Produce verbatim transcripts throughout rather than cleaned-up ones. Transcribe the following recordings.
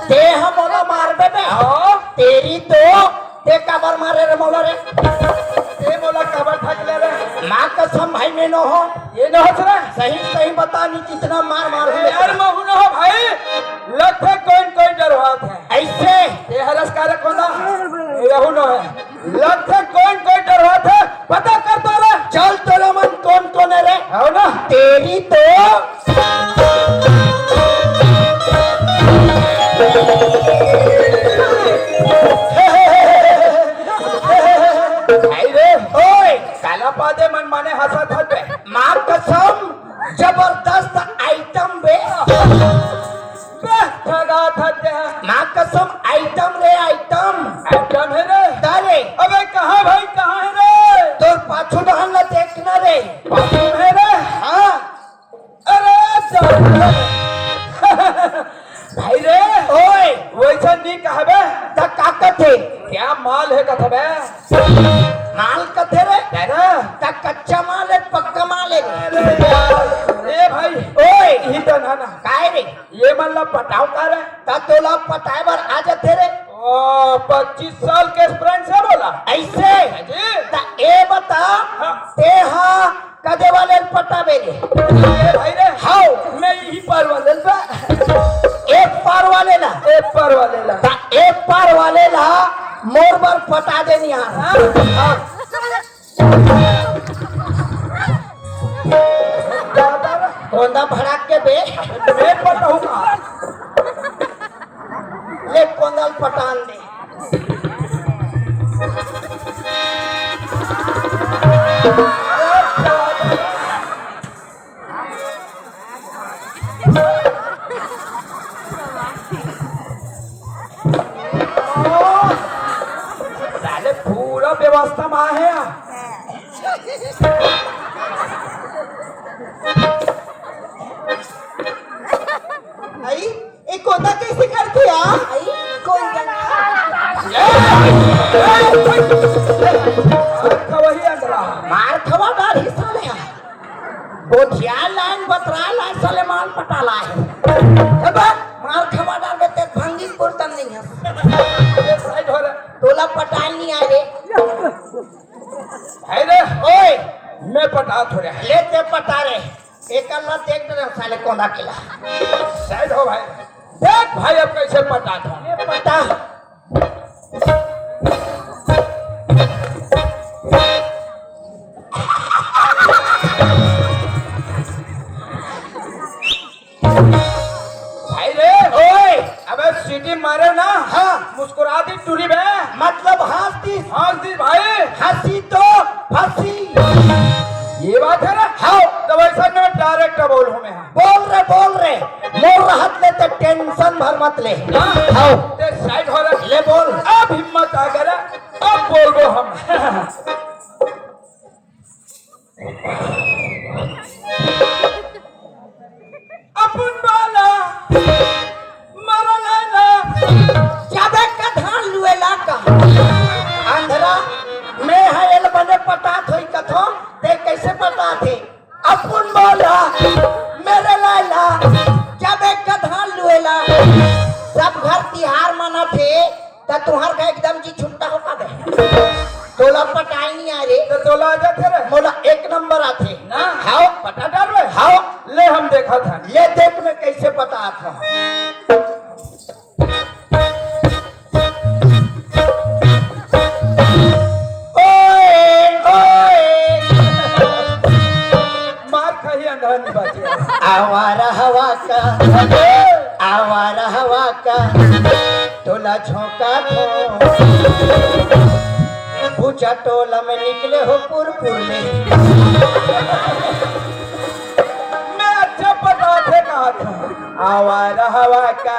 ते ह मोला मारबे बे। हाँ। तेरी तो, ते काबर मारे रे मोला रे? ते मोला काबर ठकले रे? माँ कसम भाई, मैं नो हो। ये नो हो रे? सही सही बता, नहीं कितना मार मार अरे यार, महू नो हो भाई। लगथे कोई कोई डरवात हे। ऐसे? ते हरस का रे कोना? ये रहू नो हे। लगथे कोई कोई डरवात हे। पता कर तो रे। चल तोला मन कोन कोन हे रे? हो ना? तेरी तो। भाई रे, ओए, काला पादे मन माने हंसत हस बे। माँ कसम, जबरदस्त आइटम बे। बे, ठगा था ते। माँ कसम, आइटम रे, आइटम। आइटम हे रे। का रे? अबे कहाँ भाई, कहाँ हे रे? तोर पाछू डहन ला देखना रे। पाछू हे रे? हाँ। अरे, चल। भाई रे, ओए। वैसा नहीं कहबे। त का कथे? क्या माल हे कथबे? माल कथे रे? तेरा? त कच्चा माल हे, पक्का माल हे? अरे यार, ए भाई, ओए। ही तो ना ना। काय रे? ये मन ला पटाव का रे? त तोला पटाए बर आ जाथे रे। ओ, पच्चीस साल के experience हे बोला। ऐसे? हाँ जी। त ए बता, हाँ। ते हा कदे वाले ल पटाबे रे? ए भाई रे, हाव। मैं यही पार वाले ल बा। एक पार वाले ला? एक पार वाले ला। त एक पार वाले ला मोर बर पटा दे निहार। हाँ। हाँ। दादा रे। कोंदा भड़क के बे। मैं पटाऊंगा। ले कोंदा ल पटान दे। साले पूरा व्यवस्था में आहे। आई, ए कोंदा कैसे करथे आ? आई, कोंदा। खवही अंदरा। मार खवा डार हिस्सा ले आ। गोठिया लाइन बतरा लाइन सलेमान पटा लाए। अब मार खवा डार में ते भंगी कुर्तन नहीं है। ए, side हो रे। तोला पटान नहीं आए रे। है रे। ओए। मैं पटा थोड़े। ले ते पटा रे। एकर ला देख डरे साले कोंदा के ला। Side हो भाई। देख भाई अब कैसे पटा था। ये पटा। भाई रे, ओए। अबे सीटी मारे ना, हाँ। मुस्कुरा दी टूरी बे। मतलब हंस दी। हंस दी भाई। हंसी तो फंसी। ये बात है ना? हाँ। तो वैसा ना direct बोल हमें, हाँ। बोल रे, बोल रे। मोर रहत ले ते tension भर मत ले। हाँ। हाँ। ते side हो रे। ले बोल। अब हिम्मत आ गया, अब बोलबो हम। अपन वाला मरल है ना। जाबे का धान लुएला का। अंधरा, मैं हा एल बने पटात होई कथो, ते कैसे पटात हे? अपन वाला मेरे लाला, जाबे का धान लुएला। सब घर तिहार मनाथे, त तुहर का एकदम जी छुट्टा हो का बे? तोला पटाई नहीं आ रे। तो तोला आ जाथे रे। मोला एक नंबर आथे। ना? हाव। पटा डार रे। हाव। ले हम देखा था। ले देख मैं कैसे पटात हूँ। ओए, ओए। मार खाही अंधार नहीं बाजे। आवारा हवा का, आवारा हवा का। टोला झोंका थो। पूजा टोला में निकले हो पुरपुर में। मैं अच्छा पटाथे कहा था। आवारा हवा का।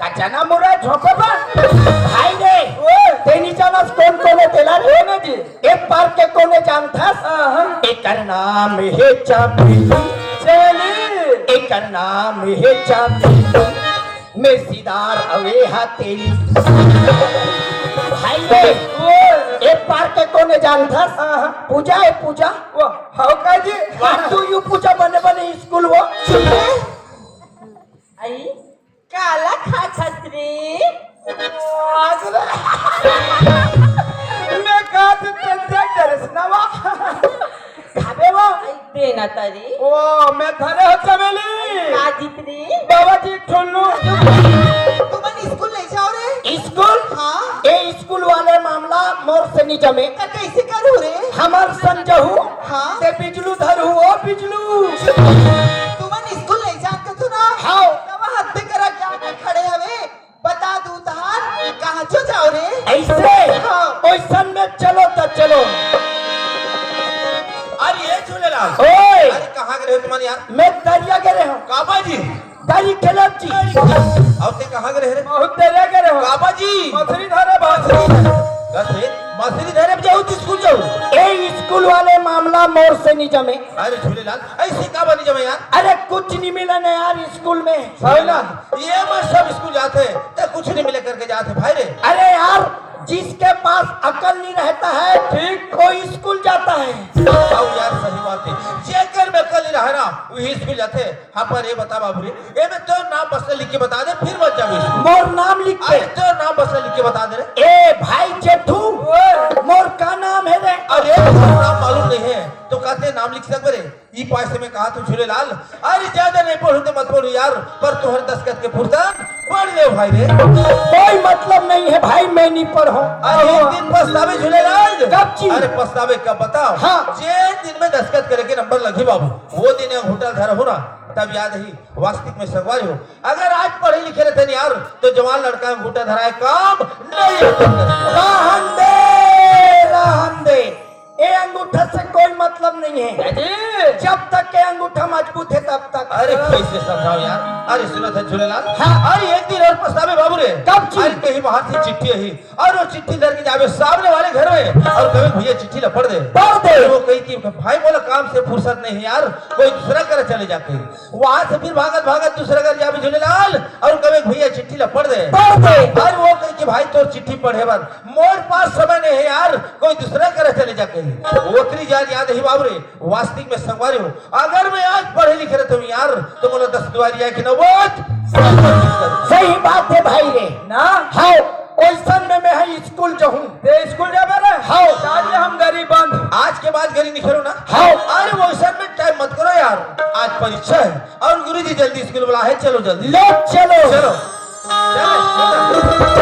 कचना मुरा झोंका बा। भाई रे। ओए। तेनी जानस कौन कौन हे तेला रे? कौन हे जी? एक पार के कोने जानथस? हाँ, हाँ। एकर नाम हे चांदी। चांदी। एकर नाम हे चांदी। मैं सीधार अवे हा तेली। भाई ए, ए पार्क के कोने जानथस? हाँ, हाँ। पूजा हे, पूजा। वो, हव का जी? What do you पूजा बने बने स्कूल वो? आई, काला खाथस रे? आज रे। मैं खात हँव तेन देख डरेस ना वा। खाबे वो? आई, दे ना तरी। ओ, मैं धरे हँव चमेली। का जीत रे? बाबा जी ठुल्लू। तुमन स्कूल नइ जाव रे? स्कूल? हाँ। ए स्कूल वाले मामला मोर से नइ जमे। त कइसे करहू रे? हमर संजहू। हाँ। ते बिजलू धरहू, ओ बिजलू। तुमन स्कूल नइ जान कथू ना? हाँ। तब हद करा क्या के खड़े हवे? बता दूं तहार, कहाँ चो जाव रे? अइसे? हाँ। ओइसन में चलो त चलो। अरे ए झूलेलाल। ओए। अरे कहाँ गे रहेव तुमन यार? मैं दरिया गे रहेंव। काबा जी? दरी खेलब जी। अउ ते कहाँ गे रहे रे? बहुत दरिया गे रहेंव। काबा जी? मछरी धरे, मछरी। कइसे? मछरी धरे जाहू त स्कूल जाहू? ए स्कूल वाले मामला मोर से नइ जमे। अरे झूलेलाल, अइसे काबा नइ जमे यार? अरे कुछ नइ मिले ना यार स्कूल में। सही ना? ये मन सब स्कूल जाथे, त कुछ नइ मिले करके जाथे भाई रे। अरे यार, जिसके पास अकल नहीं रहता है, ठीक। वो स्कूल जाता है। अउ यार, सही बात हे, जेकर में अकल नइ रहे ना, वही स्कूल जाथे। हाँ, पर ये बता बाबू रे, एमे तोर नाम बस लिख के बता दे, फिर मत जाबे स्कूल। मोर नाम लिख के? अरे, तोर नाम बस लिख के बता दे रे। ए भाई जेठू, ओए। मोर का नाम हे रे? अरे, तोर नाम मालूम नइ हे, त का ते नाम लिख सकबे रे? ई पास से मैं कहा तू झूलेलाल, अरे ज्यादा नइ पढ़हू त मत पढ़हू यार, पर तोहर दस्तखत के फुर्सत पढ़ ले भाई रे। कोई मतलब नइ हे भाई, मैं नइ पढ़हूँ। अरे एक दिन पछताबे झूलेलाल। कब जी? अरे पछताबे कब बताव? हाँ। जे दिन में दस्तखत करे के नंबर लगही बाबू, वो दिन अंगूठा धरहू ना, तब याद आही, वास्तविक में संगवारी हो। अगर आज पढ़े लिखे रहते न यार, त जवान लड़का अंगूठा धराए काम नइ होत। रहन दे, रहन दे। ए अंगूठा से कोई मतलब नइ हे। अजी। जब तक ए अंगूठा मजबूत हे तब तक। अरे कइसे समझाव यार? अरे सुनत हस झूलेलाल। हाँ। अरे एक दिन अउ पछताबे बाबू रे। कब जी? अरे कहीं बाहर से चिट्ठी आही अउ वो चिट्ठी धर के जाबे सामने वाले घर में अउ कबे भइया चिट्ठी ला पढ़ दे। पढ़ दे। अरे वो कही कि भाई मोला काम से फुर्सत नइ हे यार, कोई दूसरा करा चले जा कही। वहां से फिर भागत भागत दूसरा घर जाबे झूलेलाल अउ कबे भइया चिट्ठी ला पढ़ दे। पढ़ दे। अरे वो कही कि भाई तोर चिट्ठी पढ़े बर मोर पास समय नइ हे यार, कोई दूसरा करा चले जा कही। ओतरी जान याद आही बाबू रे, वास्तविक में संगवारी हो। अगर मैं आज पढ़े लिखे रहतेंव यार, त मोला दस दुवारी आए के नौबत। सही बात हे भाई रे। ना? हाँ, ओइसन में मैं ह स्कूल जाहूँ। ते स्कूल जाबे रे? हाँ। त आज हम गरी बंद। आज के बाद गरी नइ खेलो ना? हाँ। अरे ओइसन में टाइम मत करो यार, आज परीक्षा हे अउ गुरुजी जल्दी स्कूल बुलाए हे, चलो जल्दी। लो चलो। चलो। चलो।